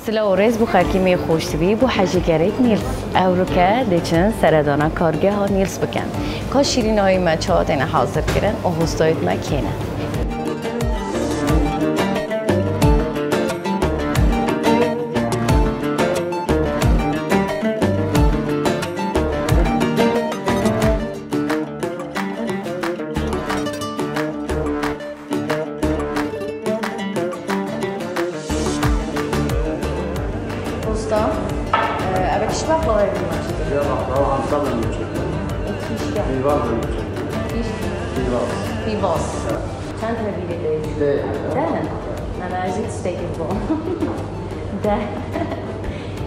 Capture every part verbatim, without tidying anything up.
Silav û rêz bo xelkê me yê xweşdivî, bo hejîgerêk Nîls. Ewroke dê çin seredana kargeha Nîls bikin. Ka şîrînayê me çawa têne hazir kirin û hostayêt me kê ne? Usta, e, eve kişi baklavayê bilmez. Ya baklava Antalya mı çıktı? Kişka. Sivas mı çıktı? Kiş. Sivas. Sivas. Evet. Çend lira biri değil? Değil. Değil mi? Yani, ez hiç değil bu. De.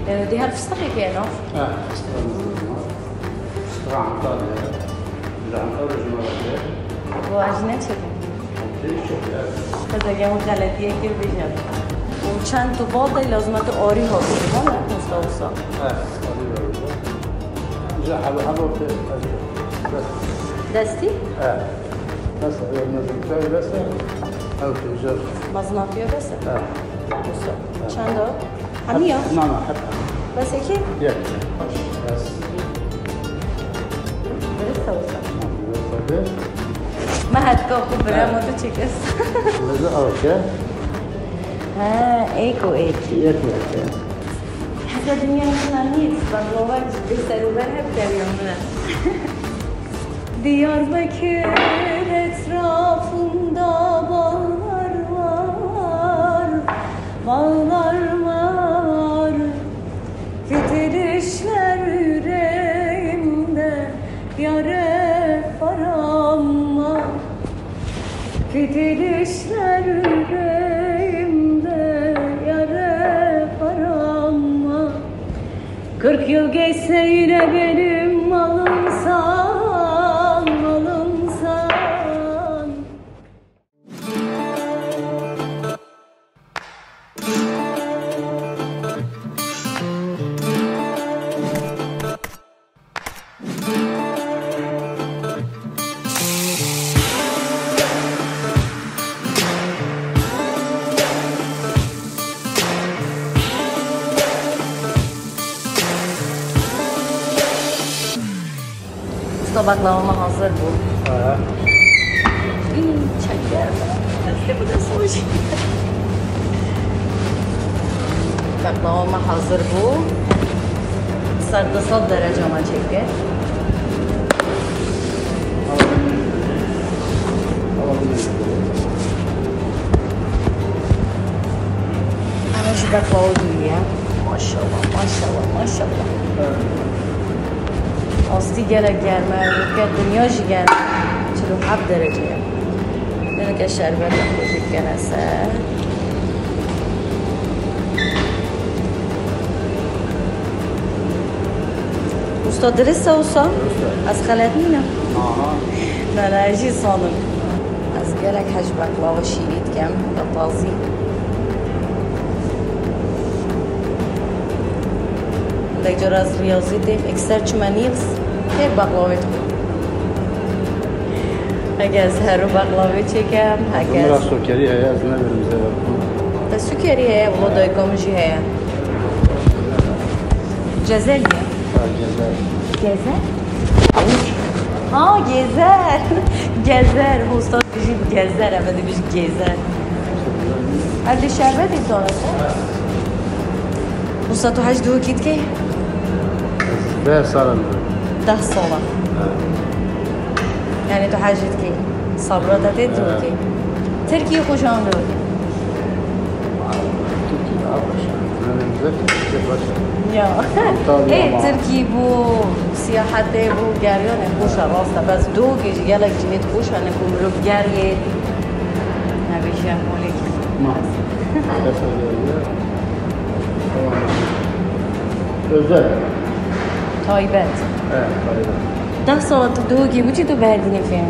E, diğer fıstık ekleyelim. Ha, fıstık ekleyelim. Fıstık Antalya. Biz Antalya civarında. Bu acı ne çekin? Değişik ya. Kızım, ya bu xeletiyê kir bêje. Û çend tu bal de lazim e tu arî hozir, ha, ne? Usta, usta. Evet, arî var burada. Güzel, hava, hava ortaya. Destî? Evet. Nasıl? Eğer mezun çay verse, evet, güzel. Mezun atıyor verse? Evet. Usta. Evet. Çend o? Hemiya? Na, na, hep. Bes ekî? Yek. Bes. Birisi olsa. Tabii. Ma hetka xwe bire, evet, ma tu çekes. Lezze alıp ya. Ha, êk û êk. Yek yek ya. Heta dinya min nît, ben lovak ji bê serûber hep dewiya min e. Diyarbekir etrafında bağlar var, bağlar var. Fitil işler yüreğimde, yare paramma. Fitil işler yüreğimde, yare paramma. Kırk yıl geçse yine benim malımsan, malımsan. Usta, baklava me hazir bû. He. Î, çek germ e. Destê bide soş. Baklava me hazir bû. Sed, du sed derece me çêkir. Ama jî baklava dû ye. Maşallah, maşallah, maşallah. Astî gelek germ e, û ke dinya jî germ e. Çil û heft derece ye. Nûke şerbet xwe jî dikene ser. Usta, dirist e wisa? Dirist e. Ez xelet nînim. Aha. Ne, ne, ez jî sanim. Ez gelek hej baklava şîrî dikem, ya tazî. Hindek cara ez riyazî têm, ekser çime Nîls, hê baklavê dikim. Heke ez heru baklavê çêkem, heke ez... Min ra sokerî heye, ez nebirim zêde. Te sokerî heye, wilo dayika min jî heye. Cezel ye. Ha, gezer. Gezer? Ha, gezer. Gezer. Usta dibêjî gezer, em dibêjî gezer. Ev dê şerbetê zana te? Usta, tu hej dûkî dikey? Deh sal em. Deh sala. Ha. Yani tu hej dikey. Sabra te tê dûkî. Tirkî xwe ji an dûkî. Tirkî daha baş e. Yani bize Tirkî baş e. Ya. Antalya. Ê, ama Tirkî bû, siyahetê bû, geriyanê xweş e, rast e. Bes dûkî ji gelek cihê xweş e, ne ku mirov geriyê. Nebêje holê. Ma. Bes e geriye. Tamam. Özel. Taybet. Evet, taybet. Deh sala tu dûkî bû, çi tu berdinî fêm?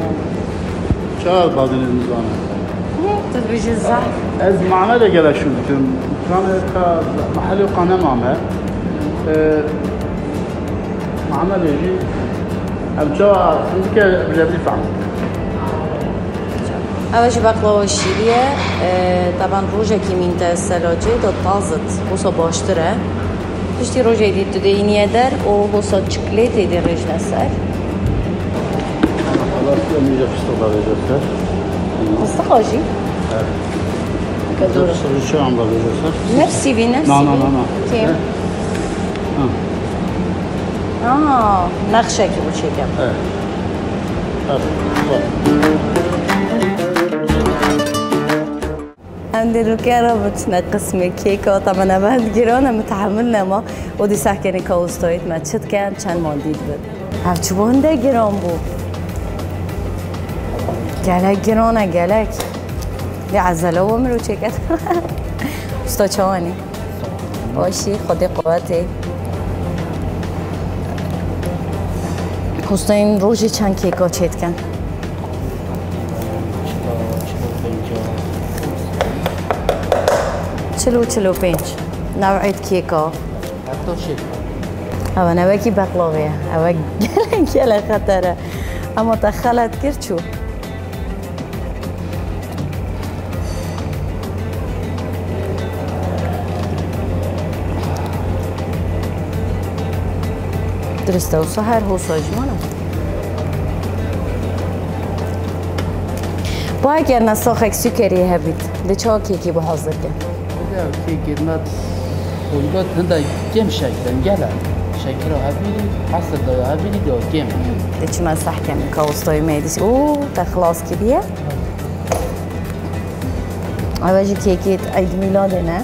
Çawa badinê nizane? Hı, tu dibêjî zehf. Ez mame de gelek şûn dikim. Kanê ka mehelê qane mame. E, mame de jî em çawa hindike bi levlî fehm dikin. Ev jî beqlawa şîrî ye. E, taban rojekî mîn te selacê de tazit, wisa baştir e. Piştî rojê dî tu dê înî ye der û wisa çiklêtê dê rêjne ser. Xelas, em jî fistix davêje ser. Fistiqa jî? Evet. Ke zor e. Sirri çi an davêje ser? Nefsî vî, nefsî Na, na, vî. na, na. Kêm. Ha. Ha, nexşekî bu çêke. Evet. Evet. Em dê rûke re biçine qismê kêka, te me nebend giran e, min tehemil nema. Û dî sehkenê ka ûstoyît me çi diken, çend mandî dibin. Ev çi bo hinde giran bû? Gelek giran e, gelek. Lê ezela we mirov çêket. Usta çawanî? Başî, Xwedê quwetê. Ustayên rojê çend kêka çêdikin? Çil û çil û pênc. New'ê kêka. Heta şêst. Ew ne wekî beqlavê ye. Ew gelek gelek xeter e. Ama te xelet kir çû. Dirist e, wisa her hosa ji min e. Baker ne saxek sukerî hebît. Li çawa kêkî bi hazir ke? Kêkê me Got hinda kêm şek dengel e. Şekira hebî, hesir da hebî, da kêm. Dê çima sehkemî ka ustayê me dîs. Û te xilas kiriye. Ev jî kêkê Eyd Mîladê ne.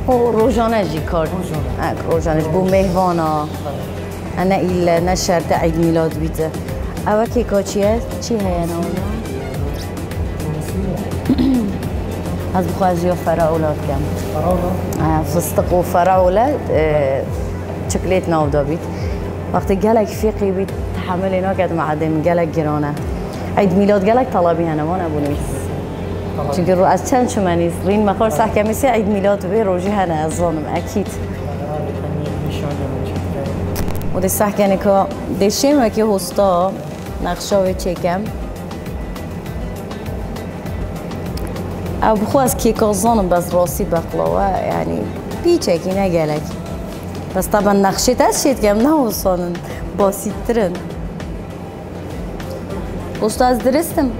Û rojane jî kar. Rojane. Ha, rojane ji bo mêhvana. Ha, ne îlle, ne şerte Eyd Mîlad bîte. Ev kêka çi ye? Çi heye navê? Ez bi xwe ez ya feraola dikem. Feraola? Ha, fistiq û feraola, e, çiklêt nav da bît. Wextê gelek fîqî bît, tehemelê naket meedê min, gelek giran e. Eyd Mîlad gelek talebî hene, wan e bûnî. Çunke ro-, ez çend çime nîz, rîn me xwar sehkemî sê Eyd Mîlad wê rojî hene, ez zanim, ekîd. Û dê sehkenê ka dê şêm wekî hosta nexşa wê çêkem. Ew bi xwe ez kêka zanim, bes rastî beqlawe, yanî pîçekî ne gelek. Bes taban nexşê te ez çêdikem, ne hosan in, basîttir in. Usta, ez dirist im?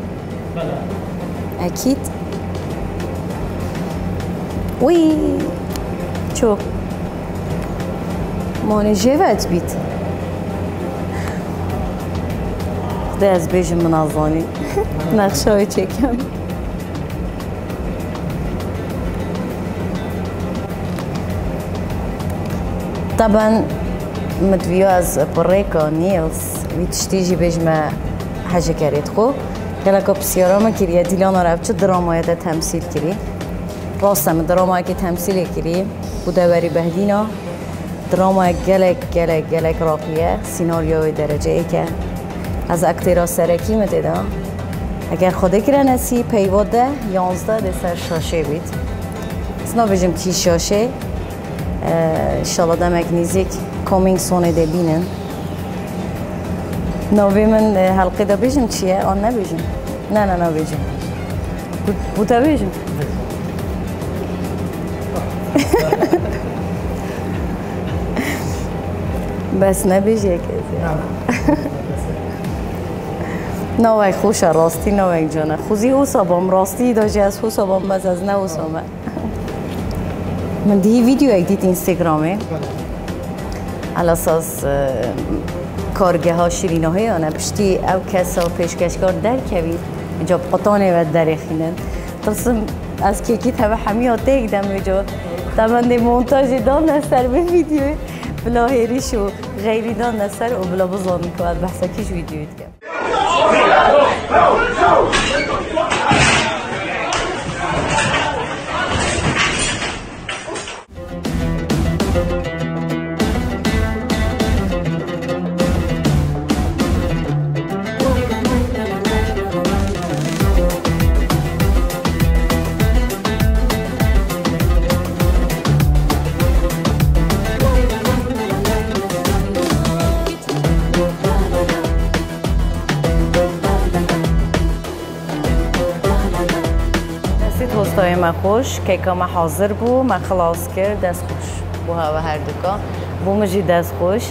Bele. Ekîd. Wî. Ço. Monê jê ve bît. De ez bêjim min azanî. Nexşa wê çêkem. Taban min diviya ez bi rêka Nîls vî tiştî jî bêjime hejêkerê dixwe. Geleka pisyara min kiriye, Dîlana re ev çi dramayê te temsîl kirî? Rast e, min dramayekê temsîlê kirî, bû dewerî Behdîna. Dramayek gelek, gelek, gelek raqî ye. Sînaryo wê dereceyêk e. Ez aktêra serekî me tê de. Eger Xwedê kire nesîb, peyva deh, yanzdeh dê ser şaşê bît. Ez nabêjim kî şaşê. E, înşallah demek nîzîk coming soonê dê bînin. Navê min, e, helqê de bêjim çi ye? An nebêjim? Ne, ne, nabêjim. Bû, bû te bêjim? Bes nebêjek ez ê. Navek xweş e, rastî navek can e. Xwezî wisa bam, rastî da jî ez wisa bam, bes ez ne wisa me. Min dî vîdeoyek dît Instagramê. Elasas, e, kargeha şirînahê, yani piştî ew kesa pêşkeşkar derkevî, ca bi qutanê ve derêxînin. Tirsim ez kêkî teve hemiya têk dem vêca. Te min dê montajê dan ser vê vîdeoyê. Bila hêrîş û xeyrî dan ser û bila bizanin ku ez behsa kî ji vîdeoyê dikim. Me xweş, keka me hazir bû, me xilas kir, dest xweş. Bo hewe her duka. Bo min jî dest xweş.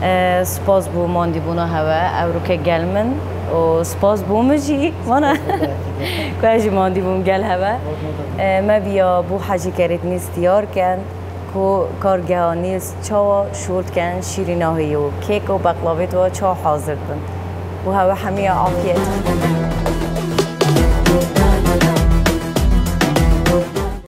E, spas bo mandîbûna hewe, ewro ke gel min. Û spas bo min jî, vana. Ku ez jî mandî bûm gel hewe. E, me biya bo hecî kerê Nîls diyar ken, ku kargeha Nîls çawa şûr diken, şîrîna heye û kek û beqlavê wa çawa hazir dibin. Bo hewe hemiya afiyet.